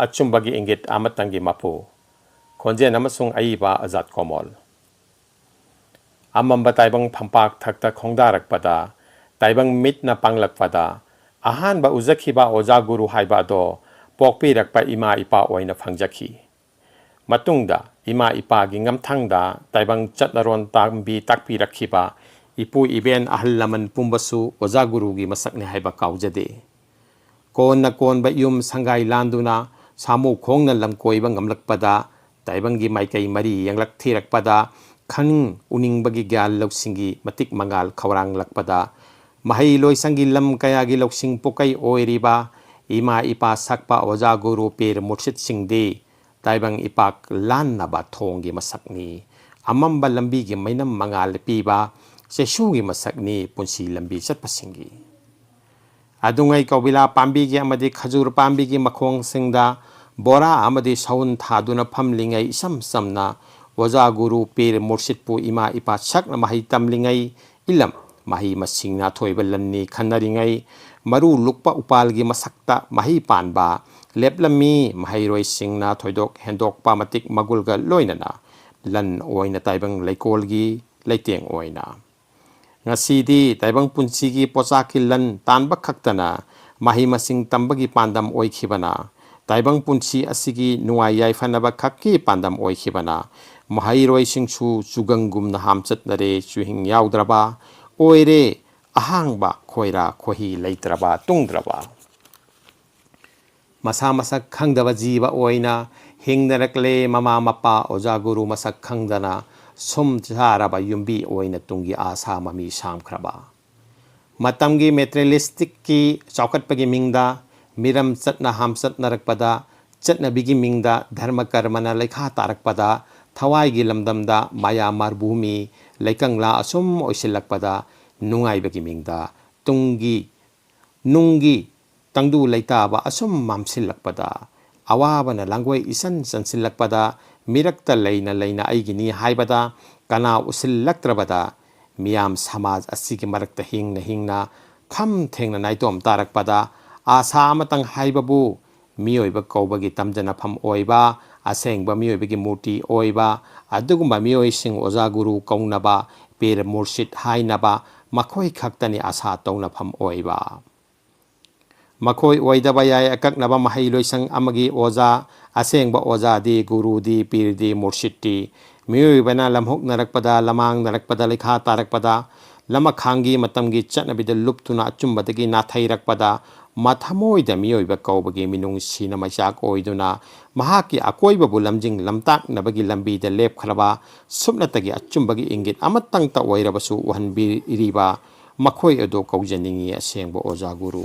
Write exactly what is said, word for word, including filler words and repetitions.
ꯑꯆꯨꯝꯕꯒꯤ ꯏꯪꯒꯤꯠ ꯑꯃꯇꯪꯒꯤ ꯃꯄꯨ, ꯈꯣꯟꯖꯦꯜ ꯑꯃꯁꯨꯡ ꯑꯏꯕ ꯑꯖꯥꯠ ꯀꯣꯃꯣꯜ꯫ ꯑꯃꯝꯕ ꯇꯥꯏꯕꯪ ꯐꯝꯄꯥꯛ ꯊꯛꯇ ꯈꯣꯡꯗꯥꯔꯛꯄꯗ, ꯇꯥꯏꯕꯪ ꯃꯤꯠꯅ ꯄꯥꯡꯂꯛꯄꯗ, ꯑꯍꯥꯟꯕ ꯎꯖꯈꯤꯕ ꯑꯣꯖꯥ ꯒꯨꯔꯨ ꯍꯥꯏꯕ ꯑꯗꯣ ꯄꯣꯛꯄꯤꯔꯛꯄ ꯏꯃꯥ ꯏꯄꯥ ꯑꯣꯏꯅ ꯐꯪꯖꯈꯤ꯫ ꯃꯇꯨꯡꯗ ꯏꯃꯥ ꯏꯄꯥꯒꯤ ꯉꯝꯊꯪꯗ ꯇꯥꯏꯕꯪ ꯆꯠꯅꯔꯣꯟ ꯇꯝꯕꯤ ꯇꯥꯛꯄꯤꯔꯛꯈꯤꯕ ꯏꯄꯨ ꯏꯕꯦꯟ ꯑꯍꯜ ꯂꯃꯟ ꯄꯨꯝꯕꯁꯨ ꯑꯣꯖꯥ ꯒꯨꯔꯨꯒꯤ ꯃꯁꯛꯅꯤ ꯍꯥꯏꯕ ꯀꯥꯎꯖꯗꯦ꯫ ꯀꯣꯟꯅ ꯀꯣꯟꯕ ꯌꯨꯝ ꯁꯪꯒꯥꯏ ꯂꯥꯟꯗꯨꯅ ꯁꯥꯃꯨ ꯈꯣꯡꯅ ꯂꯝꯀꯣꯏꯕ ꯉꯝꯂꯛꯄꯗ, ꯇꯥꯏꯕꯪꯒꯤ ꯃꯥꯏꯀꯩ ꯃꯔꯤ ꯌꯦꯡꯂꯛ ꯊꯤꯔꯛꯄꯗ, ꯈꯪꯅꯤꯡ ꯎꯅꯤꯡꯕꯒꯤ ꯒ꯭ꯌꯥꯟ ꯂꯧꯁꯤꯡꯒꯤ ꯃꯇꯤꯛ ꯃꯉꯥꯜ ꯈꯧꯔꯥꯡꯂꯛꯄꯗ, ꯃꯍꯩ ꯂꯣꯏꯁꯪꯒꯤ ꯂꯝ ꯀꯌꯥꯒꯤ ꯂꯧꯁꯤꯡ ꯄꯨꯀꯩ ꯑꯣꯏꯔꯤꯕ ꯏꯃꯥ ꯏꯄꯥ ꯁꯛꯄ ꯑꯣꯖꯥ ꯒꯨꯔꯨ ꯄꯤꯔ ꯃꯨꯔꯁꯤꯠꯁꯤꯡꯗꯤ ꯇꯥꯏꯕꯪ ꯏꯄꯥꯛ ꯂꯥꯟꯅꯕ ꯊꯣꯡꯒꯤ ꯃꯁꯛꯅꯤ, ꯑꯃꯝꯕ ꯂꯝꯕꯤꯒꯤ ꯃꯩꯅꯝ ꯃꯉꯥꯜ ꯄꯤꯕ ꯆꯩꯁꯨꯒꯤ ꯃꯁꯛꯅꯤ ꯄꯨꯟꯁꯤ ꯂꯝꯕꯤ ꯆꯠꯄꯁꯤꯡꯒꯤ꯫ ꯑꯗꯨꯉꯩ ꯀꯧꯕꯤꯂꯥ ꯄꯥꯝꯕꯤꯒꯤ ꯑꯃꯗꯤ ꯈꯖꯨꯔ ꯄꯥꯝꯕꯤꯒꯤ ꯃꯈꯣꯡꯁꯤꯡꯗ ꯕꯣꯔꯥ ꯑꯃꯗꯤ ꯁꯎꯟ ꯊꯥꯗꯨꯅ ꯐꯝꯂꯤꯉꯩ ꯏꯁꯝ ꯁꯝꯅ ꯑꯣꯖꯥ ꯒꯨꯔꯨ ꯄꯤꯔ ꯃꯨꯔꯁꯤꯠꯄꯨ ꯏꯃꯥ ꯏꯄꯥ ꯁꯛꯅ ꯃꯍꯩ ꯇꯝꯂꯤꯉꯩ ꯏꯂꯝ ꯃꯍꯩ ꯃꯁꯤꯡ ꯅꯥꯊꯣꯏꯕ ꯂꯟꯅꯤ ꯈꯟꯅꯔꯤꯉꯩ ꯃꯔꯨ ꯂꯨꯛꯄ ꯎꯄꯥꯜꯒꯤ ꯃꯁꯛꯇ ꯃꯍꯩ ꯄꯥꯟꯕ ꯂꯦꯞꯂꯝꯃꯤ꯫ ꯃꯍꯩꯔꯣꯏꯁꯤꯡꯅ ꯊꯣꯏꯗꯣꯛ ꯍꯦꯟꯗꯣꯛꯄ ꯃꯇꯤꯛ ꯃꯒꯨꯜꯒ ꯂꯣꯏꯅꯅ ꯂꯟ ꯑꯣꯏꯅ ꯇꯥꯏꯕꯪ ꯂꯩꯀꯣꯜꯒꯤ ꯂꯩꯇꯦꯡ ꯑꯣꯏꯅ꯫ ꯉꯁꯤꯗꯤ ꯇꯥꯏꯕꯪ ꯄꯨꯟꯁꯤꯒꯤ ꯄꯣꯆꯥꯛꯀꯤ ꯂꯟ ꯇꯥꯟꯕ ꯈꯛꯇꯅ ꯃꯍꯩ ꯃꯁꯤꯡ ꯇꯝꯕꯒꯤ ꯄꯥꯟꯗꯝ ꯑꯣꯏꯈꯤꯕꯅ, ꯇꯥꯏꯕꯪ ꯄꯨꯟꯁꯤ ꯑꯁꯤꯒꯤ ꯅꯨꯡꯉꯥꯏ ꯌꯥꯏꯐꯅꯕ ꯈꯛꯀꯤ ꯄꯥꯟꯗꯝ ꯑꯣꯏꯈꯤꯕꯅ, ꯃꯍꯩꯔꯣꯏꯁꯤꯡꯁꯨ ꯆꯨꯒꯪꯒꯨꯝꯅ ꯍꯥꯝꯆꯠꯅꯔꯦ, ꯆꯨꯍꯤꯡ ꯌꯥꯎꯗ꯭ꯔꯕ ꯑꯣꯏꯔꯦ, ꯑꯍꯥꯡꯕ ꯈꯣꯏꯔꯥ ꯈꯣꯏꯍꯤ ꯂꯩꯇ꯭ꯔꯕ ꯇꯨꯡꯗ꯭ꯔꯕ꯫ ꯃꯁꯥ ꯃꯁꯛ ꯈꯪꯗꯕ ꯖꯤꯕ ꯑꯣꯏꯅ ꯍꯤꯡꯅꯔꯛꯂꯦ꯫ ꯃꯃꯥ ꯃꯄꯥ ꯑꯣꯖꯥ ꯒꯨꯔꯨ ꯃꯁꯛ ꯈꯪꯗꯅ ꯁꯨꯝ ꯆꯥꯔꯕ ꯌꯨꯝꯕꯤ ꯑꯣꯏꯅ ꯇꯨꯡꯒꯤ ꯑꯥꯁꯥ ꯃꯃꯤ ꯁꯥꯝꯈ꯭ꯔꯕ꯫ ꯃꯇꯝꯒꯤ ꯃꯦꯇꯔꯤꯌꯦꯂꯤꯁꯇꯤꯛꯀꯤ ꯆꯥꯎꯈꯠꯄꯒꯤ ꯃꯤꯡꯗ ꯃꯤꯔꯝ ꯆꯠꯅ ꯍꯥꯝꯆꯠꯅꯔꯛꯄꯗ, ꯆꯠꯅꯕꯤꯒꯤ ꯃꯤꯡꯗ ꯙꯔꯃ ꯀꯔꯃꯅ ꯂꯩꯈꯥ ꯇꯥꯔꯛꯄꯗ, ꯊꯋꯥꯏꯒꯤ ꯂꯝꯗꯝꯗ ꯃꯥꯌꯥ ꯃꯥꯔꯚꯨꯃꯤ ꯂꯩꯀꯪꯂꯥ ꯑꯁꯨꯝ ꯑꯣꯏꯁꯤꯜꯂꯛꯄꯗ, ꯅꯨꯡꯉꯥꯏꯕꯒꯤ ꯃꯤꯡꯗ ꯇꯨꯡꯒꯤ ꯅꯨꯡꯒꯤ ꯇꯪꯗꯨ ꯂꯩꯇꯥꯕ ꯑꯁꯨꯝ ꯃꯝꯁꯤꯜꯂꯛꯄꯗ, ꯑꯋꯥꯕꯅ ꯂꯥꯡꯒꯣꯏ ꯏꯆꯟ ꯆꯟꯁꯤꯜꯂꯛꯄꯗ, ꯃꯤꯔꯛꯇ ꯂꯩꯅ ꯂꯩꯅ ꯑꯩꯒꯤꯅꯤ ꯍꯥꯏꯕꯗ ꯀꯅꯥ ꯎꯁꯤꯜꯂꯛꯇ꯭ꯔꯕꯗ, ꯃꯤꯌꯥꯝ ꯁꯃꯥꯖ ꯑꯁꯤꯒꯤ ꯃꯔꯛꯇ ꯍꯤꯡꯅ ꯍꯤꯡꯅ ꯈꯝ ꯊꯦꯡꯅ ꯅꯥꯏꯇꯣꯝ ꯇꯥꯔꯛꯄꯗ, ꯑꯥꯁꯥ ꯑꯃꯇꯪ ꯍꯥꯏꯕꯕꯨ ꯃꯤꯑꯣꯏꯕ ꯀꯧꯕꯒꯤ ꯇꯝꯖꯅꯐꯝ ꯑꯣꯏꯕ, ꯑꯁꯦꯡꯕ ꯃꯤꯑꯣꯏꯕꯒꯤ ꯃꯨꯔꯇꯤ ꯑꯣꯏꯕ, ꯑꯗꯨꯒꯨꯝꯕ ꯃꯤꯑꯣꯏꯁꯤꯡ ꯑꯣꯖꯥ ꯒꯨꯔꯨ ꯀꯧꯅꯕ, ꯄꯤꯔ ꯃꯨꯔꯁꯤꯗ ꯍꯥꯏꯅꯕ, ꯃꯈꯣꯏ ꯈꯛꯇꯅꯤ ꯑꯁꯥ ꯇꯧꯅꯐꯝ ꯑꯣꯏꯕ꯫ ꯃꯈꯣꯏ ꯑꯣꯏꯗꯕ ꯌꯥꯏ ꯑꯀꯛꯅꯕ ꯃꯍꯩ ꯂꯣꯏꯁꯪ ꯑꯃꯒꯤ ꯑꯣꯖꯥ, ꯑꯁꯦꯡꯕ ꯑꯣꯖꯥꯗꯤ, ꯒꯨꯔꯨꯗꯤ, ꯄꯤꯔꯗꯤ, ꯃꯨꯔꯁꯤꯗꯇꯤ꯫ ꯃꯤꯑꯣꯏꯕꯅ ꯂꯝꯍꯣꯛꯅꯔꯛꯄꯗ, ꯂꯃꯥꯡꯅꯔꯛꯄꯗ, ꯂꯩꯈꯥ ꯇꯥꯔꯛꯄꯗ, ꯂꯃꯈꯥꯡꯒꯤ ꯃꯇꯝꯒꯤ ꯆꯠꯅꯕꯤꯗ ꯂꯨꯞꯇꯨꯅ ꯑꯆꯨꯝꯕꯗꯒꯤ ꯅꯥꯊꯩꯔꯛꯄꯗ, ꯃꯊꯃꯣꯏꯗ ꯃꯤꯑꯣꯏꯕ ꯀꯧꯕꯒꯤ ꯃꯤꯅꯨꯡꯁꯤꯅ ꯃꯩꯆꯥꯛ ꯑꯣꯏꯗꯨꯅ ꯃꯍꯥꯛꯀꯤ ꯑꯀꯣꯏꯕꯕꯨ ꯂꯝꯖꯤꯡ ꯂꯝꯇꯥꯛꯅꯕꯒꯤ ꯂꯝꯕꯤꯗ ꯂꯦꯞꯈ꯭ꯔꯕ, ꯁꯨꯞꯅꯇꯒꯤ ꯑꯆꯨꯝꯕꯒꯤ ꯏꯪꯒꯤꯠ ꯑꯃꯇꯪꯇ ꯑꯣꯏꯔꯕꯁꯨ ꯎꯍꯟꯕꯤꯔꯤꯕ ꯃꯈꯣꯏ ꯑꯗꯨ ꯀꯧꯖꯅꯤꯡꯏ ꯑꯁꯦꯡꯕ ꯑꯣꯖꯥ ꯒꯨꯔꯨ꯫